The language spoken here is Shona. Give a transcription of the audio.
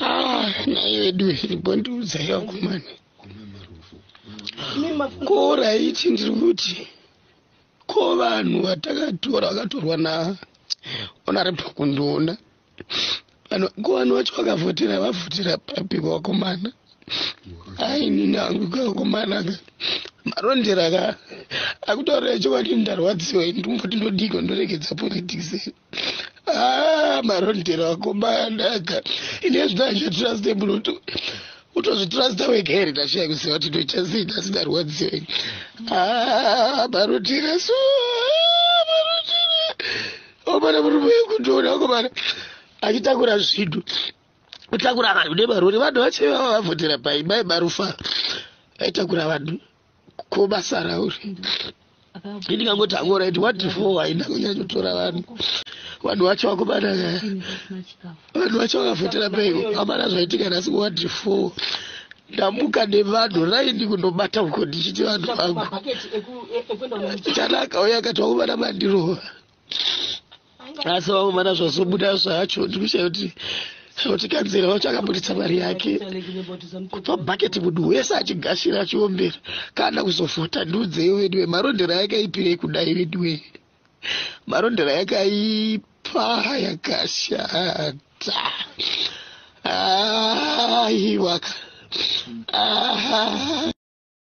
Ah, nhai vedu imbondiudzai vakomana. Ko raiti ndiri kuti ko vanhu vatakatora vakatorwa na honorable kundiona vanhu ko vanhu vacho vakavhotera vavhotera papi vakomana ainini hangu kakomana ka marondera ka akutaurira chokwadi ndarwadziwa ini ndikumboti ndodiko ndoregedza politics ah marondera vakomana ka ine zvino hazvitrustable kuti utozvitrusta wega here ndashaya kuziva kuti ndoita sei nhasi ndarwadziwa ini ah marondera so ah, marondera omana murume wekundiona komana achitakura zvinhu kutakura vanhu nemarori vanhu vacho ivava vavhotera pai mai marufa vaitakura vanhu ko basa rauri indingangoti hangu right what for haina kunyanyotora vanhu vanhu vacho vakomana vanhu vacho vakavhotera paiko amana zvaitika nhasi what for ndamuka nevanhu raini kundobata uko ndichiti vanhu vangu chanaka uye akati vakomana mandirova asi vakomana zvazobuda zvacho ndikushaya kuti kuti kanzera wacho akabuditsa mari yake kupa bhaketi munhu wese achigashira achiombera kana kuzovhota ndiudzei veduwe marondera yakaipirei kudai veduwe marondera yakaipa yakashata aiwaka ah.